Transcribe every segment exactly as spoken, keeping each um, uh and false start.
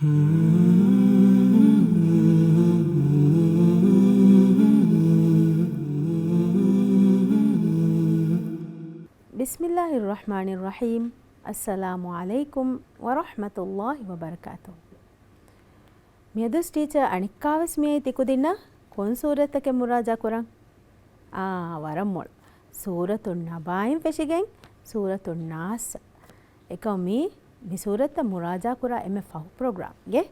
ބިސްމިއްލާހިއްރަޙްމާނިއްރަޙީމް. އައްސަލާމު ޢަލައިކުމް ވަރަޙްމަތުﷲި ވަބަރަކާތުހު. މިއަދުވެސް ޓީޗަރ އަނެއްކާވެސް މިއައީ ތިކުދިންނަށް ކޮން ސޫރަތްތަކެއް މުރާޖާ ކުރަން؟ އާ، ވަރަށް މޮޅު. ސޫރަތު ނަބާއިން ފެށިގެން ސޫރަތު ނާސް. އެކަމް މީ، މި ސޫރަތްތައް މުރާޖާ ކުރާ އެންމެ ފަހު ޕްރޮގްރާމްގެ.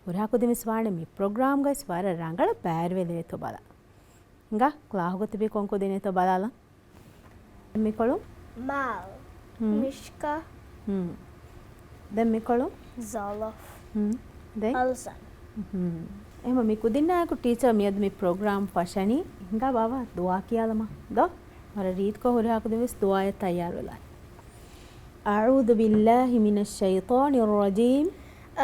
ހުރިހާ ކުދިންވެސް ވާނެ މި ޕްރޮގްރާމްގައިސް ވަރަށް ރަނގަޅަށް ބައިވެރިވެލެވޭތޯ ބަލާ. ހިނގާ، ކްލާހުގަ ތިބީ ކޮން ކުދިންނޭތޯ ބަލާލަން. މިކޮޅުން؟ މާލް. ހުން. މިޝްކާ. ހުން. ދެން މިކޮޅުން؟ ޒަލަފް. ހުން. ދެން؟ އަލްސަން. ހުން. އެހެމަ މި ކުދިންނާއެކު ޓީޗަރ މިއަދު މި ޕްރޮގްރާމް ފަށަނީ. ހިނގާ ބާވާ ދުޢާ ކިޔާލަމާ. ދޯ؟ ވަރަށް ރީތިކޮށް ހުރިހާ ކުދިންވެސް ދުޢާއަށް ތައްޔާރުވެލާ. أعوذ بالله من الشيطان الرجيم.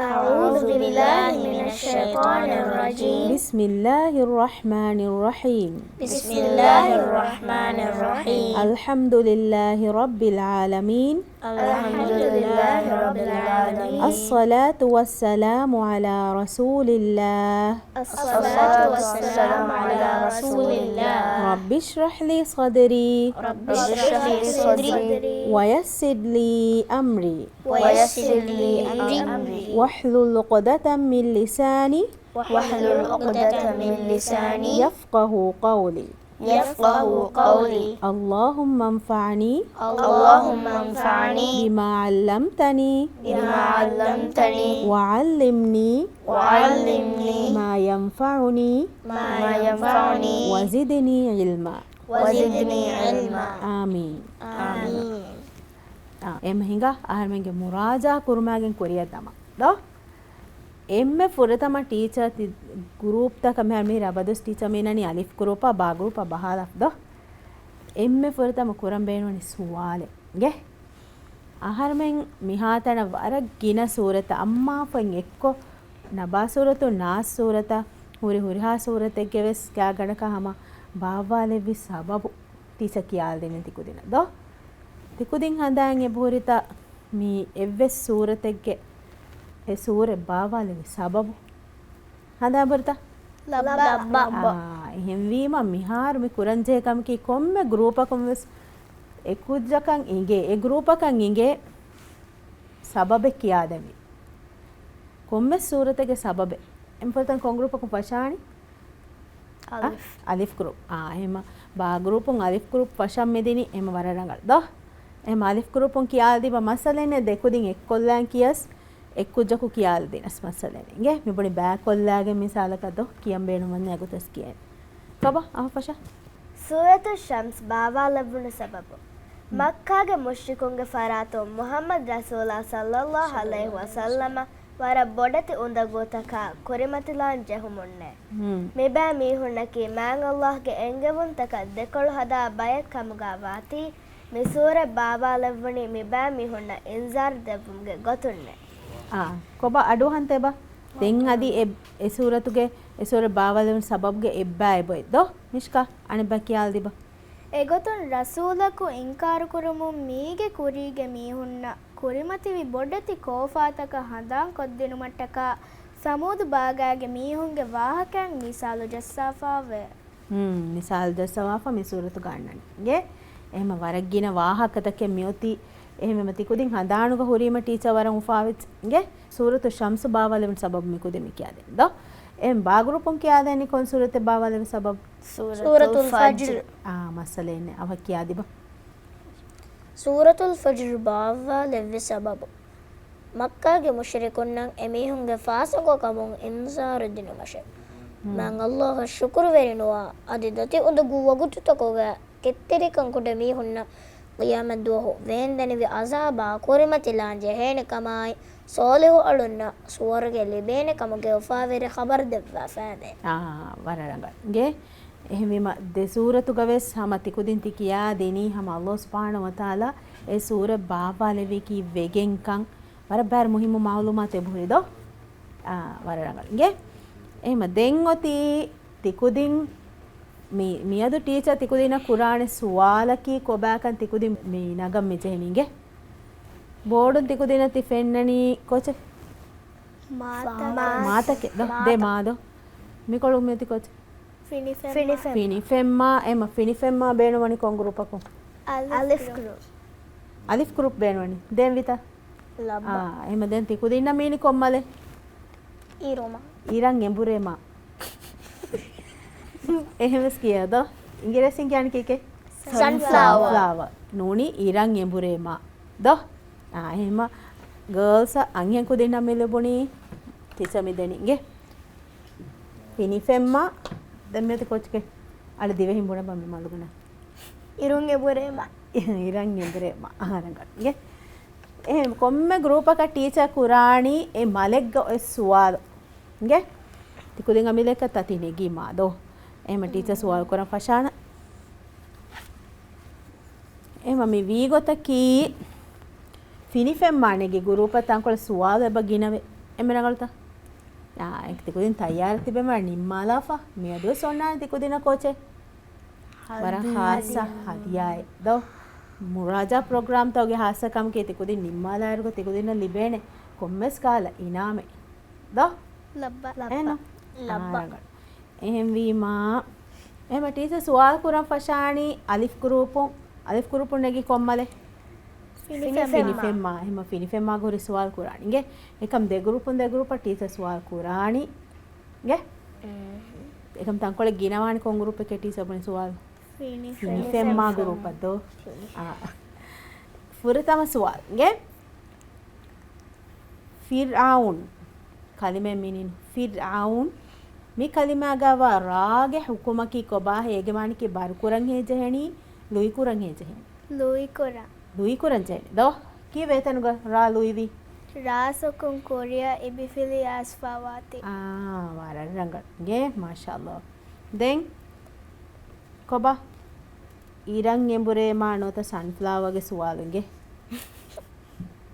أعوذ بالله من الشيطان الرجيم. بسم الله الرحمن الرحيم. بسم الله الرحمن الرحيم. الحمد لله رب العالمين. الحمد لله رب العالمين. الصلاة والسلام على رسول الله. الصلاة والسلام على رسول الله. رب اشرح لي صدري. رب اشرح لي صدري. ويسر لي أمري. ويسر لي أمري. واحلل عقدة من لساني. واحلل عقدة من لساني. يفقه قولي. يفقه قولي. اللهم انفعني. اللهم انفعني. بما علمتني. بما علمتني. وعلمني. وعلمني. ما ينفعني. ما ينفعني. وزدني علما. وزدني علما. آمين. آمين. އާ، އެމަ ހިނގާ އަހަރުމެންގެ މުރާޖާ ކުރުމާގެން ކުރިއަށް ދަމާ. ދޯ؟ އެންމެ ފުރަތަމަ ޓީޗަރ ތި ގްރޫޕްތަކަށް މިހާރު މި ރަބަދުސް ޓީޗަރ މީނަނީ އަލިފް ގްރޫޕާ ބާ ގްރޫޕާ ބަހާލަފް ދޯ؟ އެންމެ ފުރަތަމަ ކުރަން ބޭނުންވަނީ ސުވާލެއް. އިނގޭ؟ އަހަރުމެން މިހާތަނަށް ވަރަށް ގިނަ ސޫރަތަށް އައްމާފައިން އެއްކޮށް، ނަބާ ސޫރަތު، ނާސް ސޫރަތަށް، ހުރި ހުރިހާ ސޫރަތެއްގެ ވެސް ގާގަނޑަކަށް ހަމަ ބާއްވާލެއްވި ސަބަބު ޓީޗަރ ކިޔާލަދިން ތިކުދިންނަށް ދޯ؟ ތިކުދިން ހަނދާން އެބަހުރިތަ މި އެއްވެސް ސޫރަތެއްގެ އެ ސޫރަތް ބާއްވާލެވި ސަބަބު؟ ހަނދާން ބުރިތަ؟ ލައްބަ. އާ، އެހެންވީމަ މިހާރު މި ކުރަންޖެހޭ ކަމަކީ ކޮންމެ ގްރޫޕަކުން ވެސް އެކުއްޖަކަށް އިނގޭ، އެ ގްރޫޕަކަށް އިނގޭ ސަބަބެއް ކިޔާދެންވީ. ކޮންމެ ސޫރަތެއްގެ ސަބަބެއް. އެންމެ ފުރަތަމަ ކޮން ގްރޫޕަކުން ފަށާނީ؟ އަ، އަލިފް. އަލިފް ގްރޫޕް. އާ، އެހެމަ ބާ ގްރޫޕުން އަލިފް ގްރޫޕް ފަށަން މިދިނީ އެހެމަ ވަރަށް ރަނގަޅު ދޯ؟ އެހެމަ އަލިފް ގްރޫޕުން ކިޔާލަދީބަ މައްސަލައެއް ދެކުދިން އެއްކޮށްލާން ކިޔަސް އެއްކުއްޖަކު ކިޔާލަދިނަސް މައްސަލައެއް އިނގޭ. މިބުނި ބައިކޮށްލާގެން މިސާލަކަށް ދޯ ކިޔަން ބޭނުންވަންޏާ އެގޮތަސް ކިޔަން. ކޮބާ އަހަ ފަށަ؟ ސޫރަތު ޝަމްސް ބާވާލެއްވުނު ސަބަބު. މް. މައްކާގެ މުޝްރިކުންގެ ފަރާތުން މުޙައްމަދު ރަސޫލާ ޞައްލައްލާހު ޢަލައިހި ވަސައްލަމަ ވަރަށް ބޮޑެތި އުނދަގޫތަކާ ކުރިމަތިލާން ޖެހުމުންނޭ. މް. މިބައި މީހުންނަކީ މާތް ﷲ ގެ އެންގެވުންތަކަށް ދެކޮޅު ހަދާ ބައެއް ކަމުގާ ވާތީ، މި ސޫރަތް ބާވާލެއްވުނީ މިބައި މީހުންނަށް އިންޒާރު ދެއްވުމުގެ ގޮތުންނޭ. އާ، ކޮބާ އަޑުއަހަންތަ އެބަ؟ ދެން އަދި އެ، އެ ސޫރަތުގެ، އެ ސޫރަތް ބާވާލެވުނު ސަބަބުގެ އެއްބައި އެބައޮތް ދޯ؟ މިޝްކާ، އަނެއްބަ ކިޔާލަދީބަ. އެގޮތުން ރަސޫލަކު އިންކާރުކުރުމުން މީގެ ކުރީގެ މީހުންނަށް ކުރިމަތިވި ބޮޑެތި ކޯފާތަކަށް ހަނދާން ކޮށްދިނުމަށްޓަކާ، ސަމޫދު ބާގާގެ މީހުންގެ ވާހަކައިން މިސާލު ޖައްސާފާވޭ. ހުން، މިސާލު ޖައްސަވާފަ މި ސޫރަތުގަ އަންނަނީ. އިނގޭ؟ އެހެމަ ވަރަށް ގިނަ ވާހަކަތަކެއް މިއޮތީ. އެހެމެމަ ތިކުދިން ހަނދާނުގަ ހުރީމަ ޓީޗަރ ވަރަށް އުފާވެއްޖެ. އިނގޭ؟ ސޫރަތު ޝަމްސު ބާވާލެވުނު ސަބަބު މިކުދިން މި ކިޔާދޭނެ ދޯ؟ އެހެން ބާ ގްރޫޕުން ކިޔާދޭނީ ކޮން ސޫރަތެއް ބާވާލެވި ސަބަބު؟ ސޫރަތުލް ސޫރަތުލް ފަޖްރު. ފަޖްރު. އާ، މައްސަލައެއް ނެތް. އަވަހަށް ކިޔާދީބަ. ސޫރަތުލް ފަޖްރު ބާއްވާލެއްވި ސަބަބު. މައްކާގެ މުޝްރިކުންނަށް އެމީހުންގެ ފާސިގުކަމުން އިންޒާރު ދިނުމަށެވެ. މާތް ﷲ އަށް ޝުކުރުވެރިނުވާ، އަދި ދަތި އުނދަގޫ ވަގުތުތަކުގަ ކެތްތެރިކަން ކުޑަ މީހުންނަށް ޤިޔާމަތްދުވަހު ވޭންދެނިވި ޢަޒާބާ ކުރިމަތިލާން ޖެހޭނެ ކަމާއި، ޞާލިޙު އަޅުންނަށް ސުވަރުގެ ލިބޭނެ ކަމުގެ އުފާވެރި ޚަބަރު ދެއްވާފައެވެ. އާ، ވަރަށް ރަނގަޅު. އިނގޭ؟ އެހެންވީމަ، ދެ ސޫރަތުގަ ވެސް ހަމަ ތިކުދިން ތި ކިޔާދިނީ ހަމަ ﷲ ސުބްޙާނަހޫ ވަތަޢާލާ އެ ސޫރަތް ބާއްވާލެއްވީކީ ވެގެންކަން. ވަރަށް ބާރު މުހިއްމު މަޢުލޫމާތެއް އެބަހުރި ދޯ؟ އާ، ވަރަށް ރަނގަޅު. އިނގޭ؟ އެހެންވީމަ، ދެން އޮތީ ތިކުދިން މި، މިއަދު ޓީޗަރ ތިކުދިންނަށް ކުރާނެ ސުވާލަކީ ކޮބާކަން ތިކުދިން މި ނަގަން މި ޖެހެނީ އިނގޭ؟ ބޯޑުން ތިކުދިންނަށް ތި ފެންނަނީ ކޯޗެއް؟ މާތަކެއް. މާތަކެއް ދޯ؟ ދޭ މާ ދޯ؟ މިކޮޅު މިއޮތީ ކޯޗެއް؟ ފިނިފެންމާ. ފިނިފެންމާ. އެމަ ފިނިފެންމާ ބޭނުންވަނީ ކޮން ގްރޫޕަކުން؟ އަލިފް ގްރޫޕް. އަލިފް ގްރޫޕް ބޭނުންވަނީ. ދެން ވިތާ؟ ލައްބަ. އާ، އެމަ ދެން ތި ކުދިންނަށް މީނީ ކޮން މަލެއް؟ އިރުމަ. އިރަށް އެނބުރޭ މާ. އެހެންވެސް ކިޔާ ދޯ؟ އިނގިރޭސިން ކިޔާނީ ކީކޭ؟ ސަންފްލަވަރ. ސަންފްލަވަރ. ނޫނީ އިރަށް އެނބުރޭ މާ. ދޯ؟ އާ، އެހެމަ ގާލްސް އަންހެން ކުދިންނަށް މި ލިބުނީ ޓީޗަރ މި ދެނީ އިނގޭ. ފިނިފެންމާ. ދެން މިއޮތީ ކޯޗެކޭ؟ އަޅެ ދިވެހިން ބުނަބަ މި މަލުގަނޑަށް. އިރުން އެނބުރޭ މާ. އިރަށް އެނބުރޭ މާ. އަހަރަން ގަން އިނގޭ. އެހެން ކޮންމެ ގްރޫޕަކަށް ޓީޗަރ ކުރާނީ އެ މަލެއްގަ އޮތް ސުވާލު. އިނގޭ؟ ތި ކުދިން އަމިއްލައަކަށް ތަތި ނެގީ މާ ދޯ؟ އެހެމަ ޓީޗަރ ސުވާލު ކުރަން ފަށާނަ. އެހެމަ މި ވީގޮތަކީ ފިނިފެންމާ ނެގި ގުރޫޕަށް ތަންކޮޅެއް ސުވާލު އެބަ ގިނަވޭ. އެންމެ ރަނގަޅުތަ؟ އާ، އެ ތި ކުދިން ތައްޔާރަށް ތިބެމާ ނިންމާލާފަ. މިއަދުވެސް އޮންނާނެ ތި ކުދިންނަށް ކޯޗެއް. ވަރަށް ހާއްސަ ހަދިޔާއެއް ދޯ؟ މުރާޖާ ޕްރޮގްރާމްތަކުގެ ހާއްސަ ކަމަކީ ތި ކުދިން ނިންމާލާއިރުގަ ތި ކުދިންނަށް ލިބޭނެ ކޮންމެސް ކާލަ އިނާމެއް ދޯ؟ ލައްބަ. އެހެން؟ ލައްބަ. އާ، ރަނގަޅު. އެހެންވީމާ، އެހެމަ ޓީޗަރ ސުވާލު ކުރަން ފަށާނީ އަލިފް ގްރޫޕުން، އަލިފް ގްރޫޕުން ނެގި ކޮންމަލެއް؟ ފިނިފެންމާ. ފިނިފެންމާ. އެހެމަ ފިނިފެންމާ ގުރި ސުވާލު ކުރާނީ. އިނގޭ، އެކަމް ދެ ގްރޫޕުން ދެ ގްރޫޕަށް ޓީޗަރ ސުވާލު ކުރާނީ. އިނގޭ؟ އެކަމް ތަންކޮޅެއް ގިނަވާނީ ކޮން ގްރޫޕެކޭ ޓީޗަރ ބުނި ސުވާލު؟ ފިނިފެންމާ. ފިނިފެންމާ ގްރޫޕަށް ދޯ؟ އާ. ފުރަތަމަ ސުވާލު. އިނގޭ؟ ފިރްޢައުން. ކަލިމައެއް މިނިން ފިރްޢައުން. މި ކަލިމާގަވާ ރާގެ ޙުކުމަކީ ކޮބާ؟ އޭގެ މާނައަކީ ބަރުކުރަން ހޭ ޖެހެނީ، ލުއިކުރަން ހޭ ޖެހެނީ؟ ލުއިކުރަން. ލުއިކުރަން ޖެހެނީ. ދޯ؟ ކީއްވެ އެތަނުގަ ރާ ލުއިވީ؟ ރާސް އޮކުން ކުރިއަ އިބިފިލި އައިސްފަވާތީ. އާ، ވަރަށް ރަނގަޅު. އިނގޭ، މާޝާﷲ. ދެން ކޮބާ؟ އިރަށް އެނބުރޭ މާ ނުވަތަ ސަންފްލަވަރގެ ސުވާލު އިނގޭ.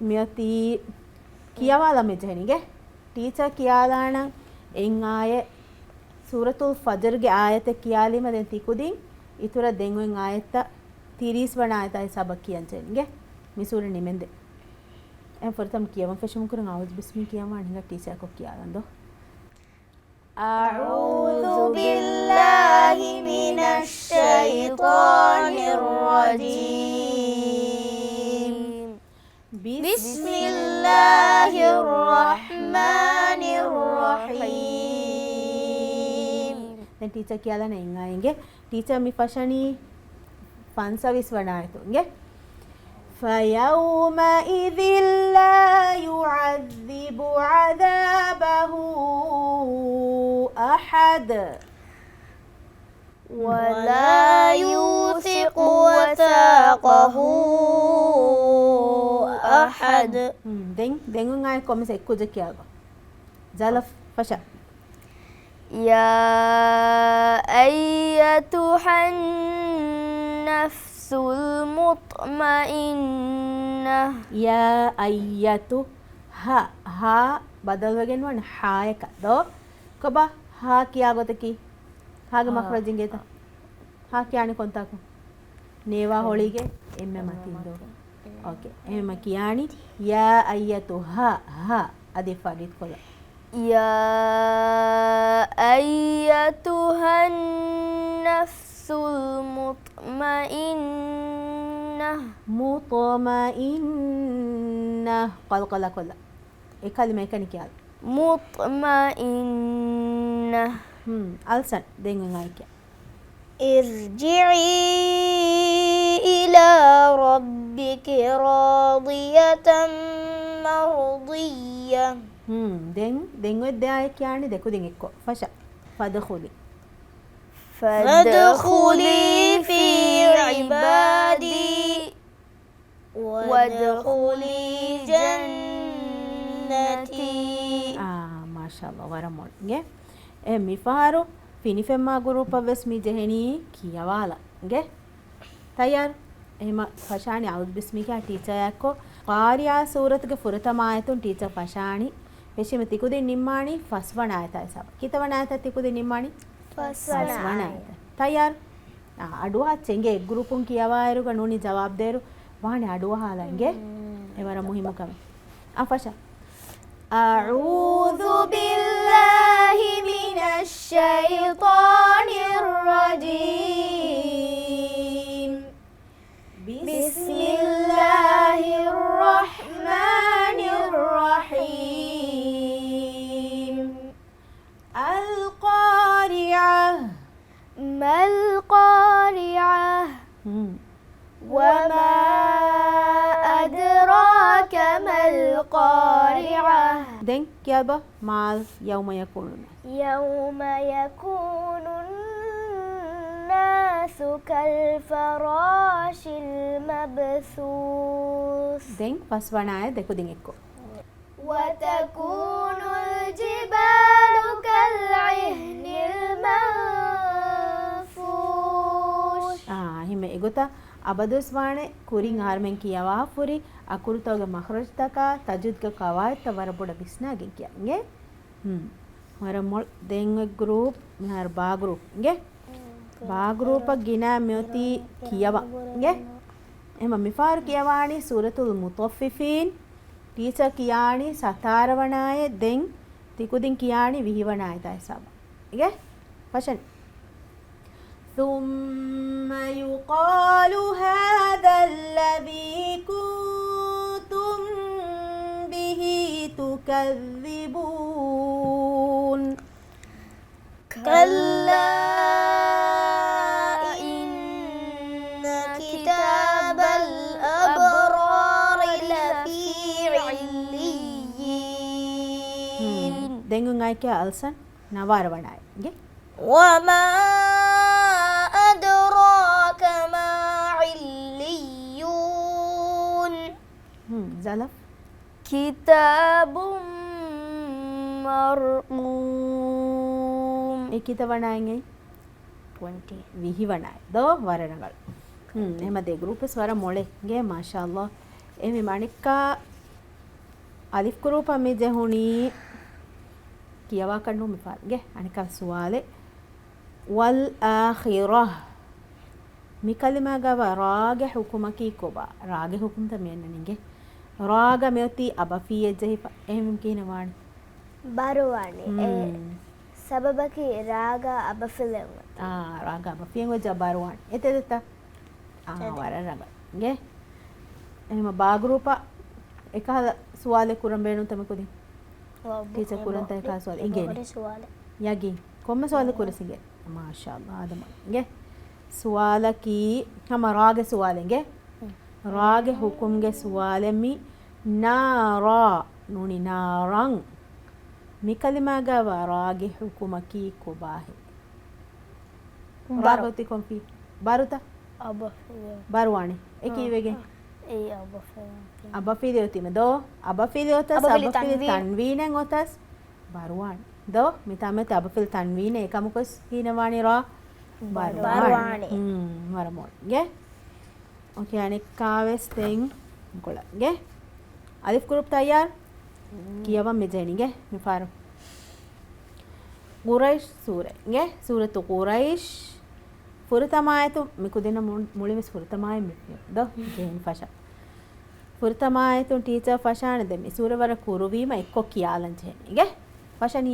މިއޮތީ ކިޔަވާލަމެއް ޖެހެނީ އިނގޭ. ޓީޗަރ ކިޔާލާނަން އެއް އާޔަތް، ސޫރަތުލް ފަޖްރުގެ އާޔަތެއް ކިޔާލީމަ ދެން ތި ކުދިން އިތުރަށް ދެން އޮތް އާޔަތްތައް ތިރީސް ވަނަ އާޔަތާއި ސަބަ ކިޔަން ޖެހެނީ އިނގޭ. މި ސޫރަ ނިމެންދެން. އެ ފުރަތަމަ ކިޔަވަން ފެށުމުން ކުރިން އައޫޒު ބިސްމި ކިޔަން ވާން ހިނގާ ޓީޗަރަކު ކިޔާލަން ދޯ. أعوذ بالله من الشيطان الرجيم. بسم الله الرحمن الرحيم. ދެން ޓީޗަރ ކިޔާލަން އެއް އާޔަތް އިނގޭ. ޓީޗަރ މި ފަށަނީ ފަންސަވީސް ވަނަ އާޔަތު އިނގޭ. فيومئذ لا يعذب عذابه أحد ولا يوثق وثاقه أحد. ހުން، ދެން، ދެން އޮތް އާޔަތް ކޮންމެސް އެއްކުއްޖެއް ކިޔާލަ. ޖަލަށް ފަށަ. يا أيتها النفس المطمئنة. يا أيتها، ހާ ބަދަލުވެގެން ވަން ހާޔަކަށް ދޯ؟ ކޮބާ ހާ ކިޔާ ގޮތަކީ؟ ހާގެ މަޚްރަޖް އިނގޭތަ؟ ހާ ކިޔާނީ ކޮންތާކު؟ ނޭވާ ހޮޅީގެ އެންމެ މަތީން ދޯ؟ އޯކޭ. އެހެންމަ ކިޔާނީ، يا أيتها، ހާ. އަދި ފަރިތްކޮލަ. يا أيتها النفس المطمئنة. مطمئنة. ޤަލްޤަލަ ކޮލަ. އެ ކަލިމަ އެކަނި ކިޔާލަ. مطمئنة. ހުން، އަލްސަން ދެން އައިކެ. ارجعي إلى ربك راضية مرضية. ހުން، ދެން، ދެން އޮތް ދެ އާޔަތް ކިޔާނީ ދެކުދިން އެއްކޮށް. ފަށަ. فادخلي. فادخلي في عبادي. وادخلي جنتي. އާ، މާޝާﷲ، ވަރަށް މޮޅު. އިނގޭ؟ އެ މިފަހަރު ފިނިފެންމާ ގުރޫޕަށް ވެސް މި ޖެހެނީ ކިޔަވާލަން. އިނގޭ؟ ތައްޔާރު؟ އެހެމަ ފަށާނީ އައޫޒު ބިސްމި ކިޔާ ޓީޗަރާ އެއްކޮށް. ޤާރިޢާ ސޫރަތުގެ ފުރަތަމަ އާޔަތުން ޓީޗަރ ފަށާނީ. ފެށީމަ ތިކުދިން ނިންމާނީ ފަސްވަނަ އާޔަތާ ހިސާބަށް. ކިތައް ވަނަ އާޔަތާ ތިކުދިން ނިންމާނީ؟ ފަސްވަނަ. ފަސްވަނަ އާޔަތާ. ތައްޔާރު؟ އާ، އަޑުއަހާ ޗެނގޭ އެއް ގްރޫޕުން ކިޔަވާއިރުގަ ނޫނީ ޖަވާބު ދޭއިރު ވާނެ އަޑުއަހާލަން އިނގޭ. އެ ވަރަށް މުހިއްމު ކަމެއް. އާ، ފަށަ. أعوذ بالله من الشيطان الرجيم. بسم الله الرحمن الرحيم. القارعة. ما القارعة؟ ހުން. وما أدراك ما القارعة. ދެން ކިޔާބަ މާލް يوم يكون الناس. يوم يكون الناس كالفراش المبثوث. ދެން ފަސްވަނާއެއް ދެކުދިން އެއްކޮށް. وتكون الجبال كالعهن المنفوش. އާ، އެހެންވެ އެގޮތަށް އަބަދުވެސް ވާނެ ކުރިން އަހަރުމެން ކިޔަވާފަ ހުރި އަކުރުތަކުގެ މަޚްރަޖުތަކާ ތަޖުވީދުގެ ޤަވާޢިދުތައް ވަރަށް ބޮޑަށް ވިސްނާގެން ކިޔާ. އިނގޭ؟ ހުން. ވަރަށް މޮޅު. ދެން އޮތް ގްރޫޕް، މިހާރު ބާ ގްރޫޕް. އިނގޭ؟ ބާ ގްރޫޕަށް ގިނަ މިއޮތީ ކިޔަވާ. އިނގޭ؟ އެހެންވީމަ މިފަހަރު ކިޔަވާނީ ސޫރަތުލް މުޠައްފިފީން. ޓީޗަރ ކިޔާނީ ސަތާރަ ވަނާއެއް، ދެން ތިކުދިން ކިޔާނީ ވިހި ވަނާއެއް ހިސާބަށް. އިނގޭ؟ ފަށަން. ثم يقال هذا الذي كنتم به تكذبون. كلا إن كتاب الأبرار لفي عليين. ދެން އައިކާ އަލްސަން ނަވާރަ ވަނާއެއް. އިނގޭ؟ وما أدراك ما عليون. ހުން، ޒަލަފް. كتاب مرقوم. އެ ކިތައް ވަނާއެއް އެއީ؟ ޓްވެންޓީ. ވިހި ވަނާއެއް. ދޯ، ވަރަށް ރަނގަޅު. ހުން، އެހެންވީމަ ދެ ގްރޫޕްވެސް ވަރަށް މޮޅޭ. އިނގޭ، މާޝާﷲ. އެހެންވީމަ އަނެއްކާ އަލިފް ގްރޫޕަށް މި ޖެހުނީ ކިޔަވާކަށް ނޫން މި ފާރުގެ އަނެއްކާ ސުވާލެއް. والآخرة. މި ކަލިމާގަވާ ރާގެ ޙުކުމަކީ ކޮބާ؟ ރާގެ ޙުކުމްތައް މި އަންނަނީ އިނގޭ. ރާގަ މިއޮތީ އަބަފީއެއް ޖެހިފަ. އެހެންވީމަ ކިހިނެއް ވާނީ؟ ބާރުވާނީ. އެ ހުން. ސަބަބަކީ ރާގަ އަބަފިލެއް އޮތީ. އާ، ރާގަ އަބަފިލެއް އޮތީ ބާރުވާނީ. އެތެދެތަ؟ އާ، އެތެދެ. ވަރަށް ރަނގަޅު. އިނގޭ. އެހެންވީމަ ބާ ގްރޫޕަށް އެކަހަލަ ސުވާލެއް ކުރަން ބޭނުންތަ މި ކުދިން؟ ޓީޗަރ ކުރަންތަ އެކަހަލަ ސުވާލެއް؟ އިނގޭނެ. ސުވާލެއް. ޔަގީން. ކޮންމެ ސުވާލެއް ކުރަސް އިނގޭ. މާޝާﷲ، އާދަމް އިނގޭ. ސުވާލަކީ ހަމަ ރާގެ ސުވާލެއް އިނގޭ. ރާގެ ޙުކުމްގެ ސުވާލެއް މީ. ނާރާ ނޫނީ ނާރަން. މި ކަލިމާގަވާ ރާގެ ޙުކުމަކީ ކޮބާހޭ؟ ރާގަ އޮތީ ކޮންފި؟ ބާރުތަ؟ އަބަފިލެއް. ބާރުވާނެ. އެ ކީއްވެގެން؟ އެއީ އަބަފިލެއް. އަބަފިލެއް އޮތީމަ ދޯ؟ އަބަފިލެއް އޮތަސް، އަބަފިލި އަބަފިލި ތަންވީން. ތަންވީނެއް އޮތަސް ބާރުވާނެ. ދޯ؟ މިތާމަތި އަބަފިލި ތަންވީނެއް އެކަމަކުވެސް ކިހިނެއް ވާނީ ރާ؟ ބާރުވާނެ. ބާރުވާނެ. ހުން، ވަރަށް މޮޅު. އިނގޭ؟ އޯކޭ، އަނެއްކާވެސް ދެން ގޮޅަށް. އިނގޭ؟ އަލިފް ގްރޫޕް ތައްޔާރު؟ ކިޔަވަން މި ޖެހެނީ އިނގޭ މިފަހަރު. ޤުރައިޝް ސޫރަ. އިނގޭ؟ ސޫރަތު ޤުރައިޝް. ފުރަތަމަ އާޔަތު މި ކުދިންނަށް މު-، މުޅިންވެސް ފުރަތަމަ އާޔަތް މި ދޯ ޖެހެނީ ފަށަން. ފުރަތަމަ އާޔަތުން ޓީޗަރ ފަށާނެ ދެން މި ސޫރަ ވަރަށް ކުރުވީމަ އެއްކޮށް ކިޔާލަން ޖެހެނީ. އިނގޭ؟ ފަށަނީ.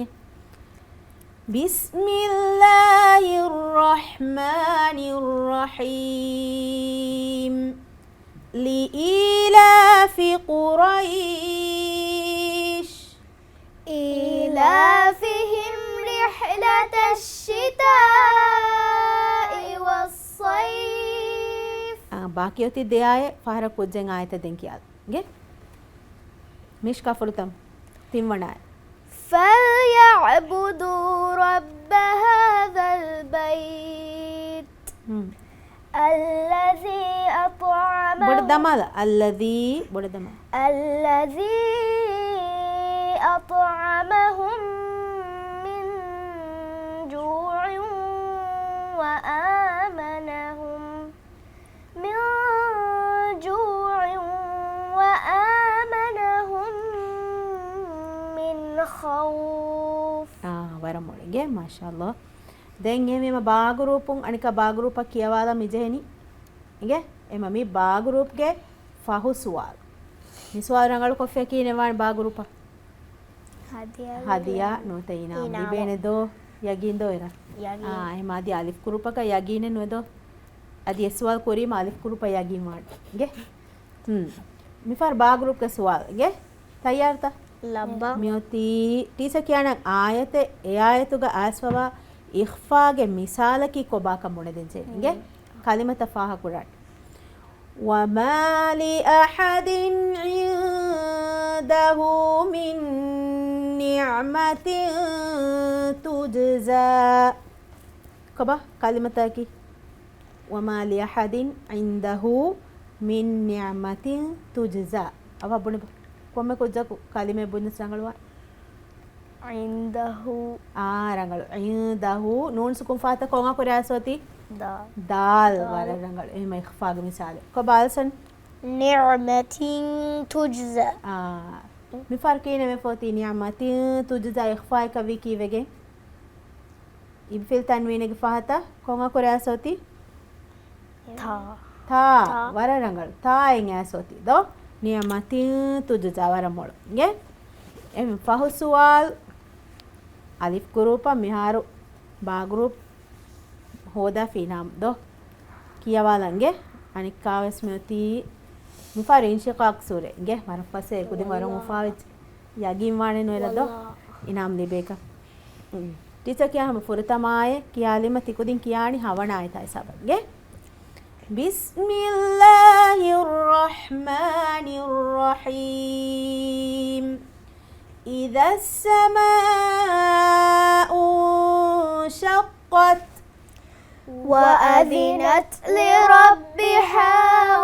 بسم الله الرحمن الرحيم. لإيلاف قريش. إيلافهم رحلة الشتاء والصيف. އާ، ބާކީ އޮތީ ދެ އާޔަތް، ފަހަރަށް ކުއްޖެއް އާޔަތެއް ދެން ކިޔާލަން. އިނގޭ؟ މިޝްކާ ފުރަތަމަ ތިންވަނަ އާޔަތް. فليعبدوا رب هذا البيت. ހުން. الذي أطعمهم. ބޮޑަށް ދަމާލަ. الذي، ބޮޑަށް ދަމާލަ. الذي أطعمهم من جوع وآمنهم من جوع وآمنهم من خوف. އާ، ވަރަށް މޮޅު އިނގޭ، މާޝާﷲ. ދެން އެހެންވީމަ ބާ ގްރޫޕުން އަނެއްކާ ބާ ގްރޫޕަށް ކިޔަވާލަން މި ޖެހެނީ. އިނގޭ؟ އެމަ މި ބާ ގްރޫޕްގެ ފަހު ސުވާލު. މި ސުވާލު ރަނގަޅުކޮށްފިއްޔާ ކިހިނެއް ވާނެ ބާ ގްރޫޕަށް؟ ހަދިޔާ ނުވަތަ އިނާމު. އިނާމު. ލިބޭނެ ދޯ؟ ޔަގީން ދޯ އެރަށް؟ ޔަގީން. އާ، އެހެމަ އަދި އަލިފް ގުރޫޕަކަށް ޔަގީނެއް ނުވެ ދޯ؟ އަދި އެ ސުވާލު ކުރީމަ އަލިފް ގުރޫޕަށް ޔަގީން ވާނެ. އިނގޭ؟ ހުން. މިފަހަރު ބާ ގުރޫޕްގެ ސުވާލު. އިނގޭ؟ ތައްޔާރުތަ؟ ލައްބަ. މިއޮތީ ޓީޗަރ ކިޔާނަން އާޔަތެއް، އެ އާޔަތުގަ އައިސްފަވާ އިޚްފާގެ މިސާލަކީ ކޮބާކަން ބުނެދޭން ޖެހޭ. އިނގޭ؟ ހުން. ކަލިމަތައް ފާހަގަކުރާނެ. وما لأحد عنده من نعمة تجزى. ކޮބާ ކަލިމަތަކީ؟ وما لأحد عنده من نعمة تجزى. އަވަ ބުނެބަ. ކޮންމެ ކުއްޖަކު ކަލިމަ ބުނެސް ރަނގަޅުވާ. ޢިންދަހު. އާ، ރަނގަޅު. ޢިންދަހު. ނޫން ސުކުން ފާތަ ކޮން އަކުރެއް އައިސްފަ އޮތީ؟ ދާލް. ދާލް. ދާލް. ވަރަށް ރަނގަޅު. އެހެމަ އިޚްފާގެ މިސާލެއް. ކޮބާ އަލްސަން؟ نعمة تجزى. އާ. މި ފަރު ކިހިނެއް ވެފަ އޮތީ؟ ނިޢުމަތިން ތުޖްޒާ އިޚްފާއަކަށް ވީ ކީއްވެގެން؟ އިބިފިލް ތަންވީނެއްގެ ފަހަތަށް ކޮން އަކުރެއް އައިސްފަ އޮތީ؟ ތާ. ތާ. ތާ. ވަރަށް ރަނގަޅު. ތާއިން އައިސްފަ އޮތީ ދޯ؟ ނިޢުމަތިން ތުޖްޒާ. ވަރަށް މޮޅު. އިނގޭ؟ އެހެން ފަހު ސުވާލު. އަލިފް ގުރޫޕަށް މިހާރު ބާ ގުރޫޕް ހޯދާފި އިނާމު ދޯ؟ ކިޔަވާލަން އިނގޭ. އަނެއްކާވެސް މިއޮތީ މިފަހަރު އިންޝިޤާޤް ސޫރަ. އިނގޭ؟ ވަރަށް ފަސޭ. ކުދިން ވަރަށް އުފާވެއްޖެ. ޔަގީން ވާނެ ނުވެލަ ދޯ؟ ވައްލާ. އިނާމް ލިބޭކަށް. ޓީޗަރ ކިޔާ ހަމަ ފުރަތަމަ އާޔަތް ކިޔާލީމަ ތިކުދިން ކިޔާނީ ހަވަނަ އާޔަތާ ހިސާބަށް. އިނގޭ؟ بسم الله الرحمن الرحيم. إذا السماء انشقت. وأذنت لربها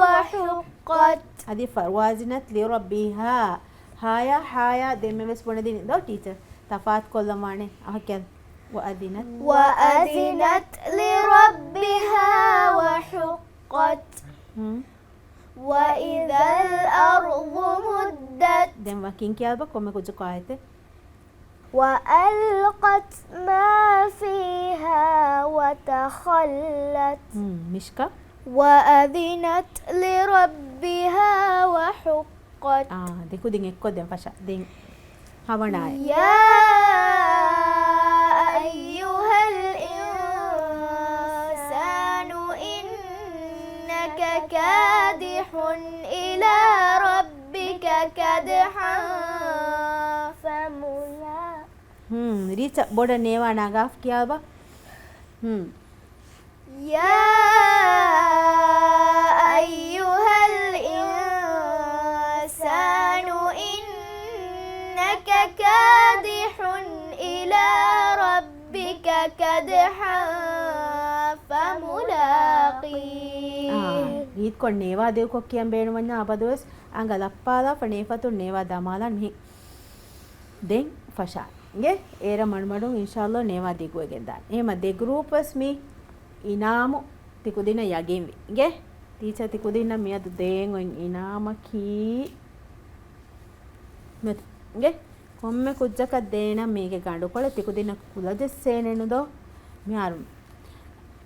وحقت. އަދި ފަރު وأذنت لربها. ހާޔާ، ހާޔާ ދެންމެ ވެސް ބުނެދިނީ ދޯ ޓީޗަރ؟ ތަފާތު ކޮށްލަން ވާނެ. އަހަ ކިޔާލަ. وأذنت. وأذنت لربها وحقت. ހުން. وإذا الأرض مدت. ދެން ވަކިން ކިޔާލަބަ ކޮންމެ ކުއްޖަކު އާޔަތެއް. وألقت ما فيها وتخلت. ހުން، މިޝްކާ. وأذنت لربها وحقت. އާ، ދެކުދިން އެއްކޮށް ދެން ފަށާ. ދެން ހަވަނަ އާޔަތް. يا أيها الإنسان إنك كادح إلى ربك كدحا فملاقيه. ހުން، ރީޗަށް ބޮޑަށް ނޭވާ ނަގާފަ ކިޔާބަ. ހުން. يا أيها الإنسان إنك كادح إلى ربك كدحا فملاقيه. އާ، ރީތިކޮށް ނޭވާ ދިގުކޮށް ކިޔަން ބޭނުންވަންޏާ އަބަދުވެސް އަނގަ ލައްޕާލާފަ ނޭފަތުން ނޭވާ ދަމާލާން މިހިން. ދެން ފަށާ. އިނގޭ؟ އޭރަށް މަޑުމަޑުން އިންޝާﷲ ނޭވާ ދިގުވެގެން ދާނެ. އެހެމަ ދެ ގްރޫޕް ވެސް މި އިނާމު ތިކުދިންނަށް ޔަގީންވި. އިނގޭ؟ ޓީޗަރ ތިކުދިންނަށް މިއަދު ދޭން އޮތް އިނާމަކީ މިއަދު. އިނގޭ؟ ކޮންމެ ކުއްޖަކަށް ދޭނަން މީގެ ގަނޑުކޮޅެއް. ތިކުދިންނަށް ކުލަ ޖެއްސޭނެ ނުދޯ؟ މިހާރު،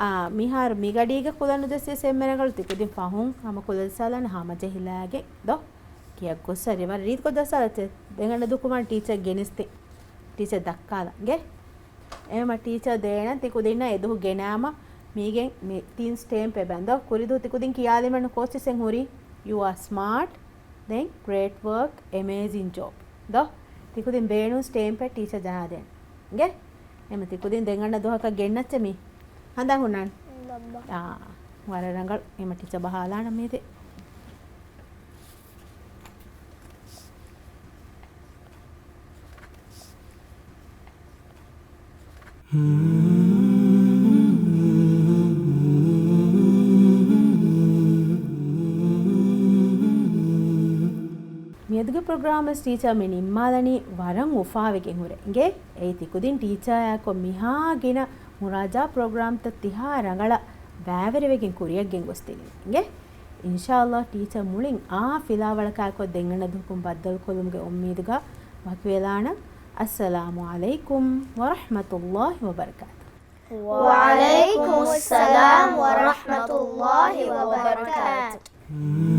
އާ، މިހާރު މިގަޑީގެ ކުލަ ނުޖެއްސިޔަސް އެންމެ ރަނގަޅު. ތިކުދިން ފަހުން ހަމަ ކުލަ ޖެއްސާލާނެ ހަމަޖެހިލާގެން ދޯ؟ ކިޔަށް ގޮއްސަ ރިވަރ ރީތިކޮށް ދައްސާލައްޗޭ. ދެން އަންނަ ދުކުމާ ޓީޗަރ ގެނެސްދޭ. ޓީޗަރ ދައްކާލަން. އިނގޭ؟ އެހެމަ ޓީޗަރ ދޭނަން ތިކުދިންނަށް އެދުހު ގެނައިމަ މީގެން މި ތިން ސްޓޭމްޕް އެބައިން ދޯ؟ ކުރިދު ތިކުދިން ކިޔާލީމަ ނުކޯސް ސެން ހުރީ؟ You are smart, then great work, amazing job. ދޯ؟ ތިކުދިން ބޭނުން ސްޓޭމްޕެއް ޓީޗަރ ޖަހާދޭން. އިނގޭ؟ އެހެމަ ތިކުދިން ދެން އަންނަ ދުވަހަކަށް ގެންނައްޗޭ މީ. ހަނދާން ހުންނާނެ؟ އާ، ވަރަށް ރަނގަޅު. އެހެމަ ޓީޗަރ ބަހާލާނަން މީތި. މިއަދުގެ ޕްރޮގްރާމް ވެސް ޓީޗަރ މި ނިންމާލަނީ ވަރަށް އުފާވެގެން ހުރެ. އިނގޭ؟ އެއީ ތިކުދިން ޓީޗަރއާއެކު މިހާ ގިނަ މުރާޖާ ޕްރޮގްރާމްތައް ތިހާ ރަނގަޅަށް ބައިވެރިވެގެން ކުރިއަށް ގެންގޮސްދިނީ. އިނގޭ؟ އިންޝާﷲ ޓީޗަރ މުޅިން އާ ފިލާވަޅަކާއެކު ދެން އަންނަ ދުވަހަކުން ބައްދަލުކޮށްލުމުގެ އުއްމީދުގަ ވަކިވެލާނަން. އައްސަލާމު ޢަލައިކުމް ވަރަޙްމަތުﷲ ވަބަރަކާތު. وعليكم السلام ورحمة الله وبركاته.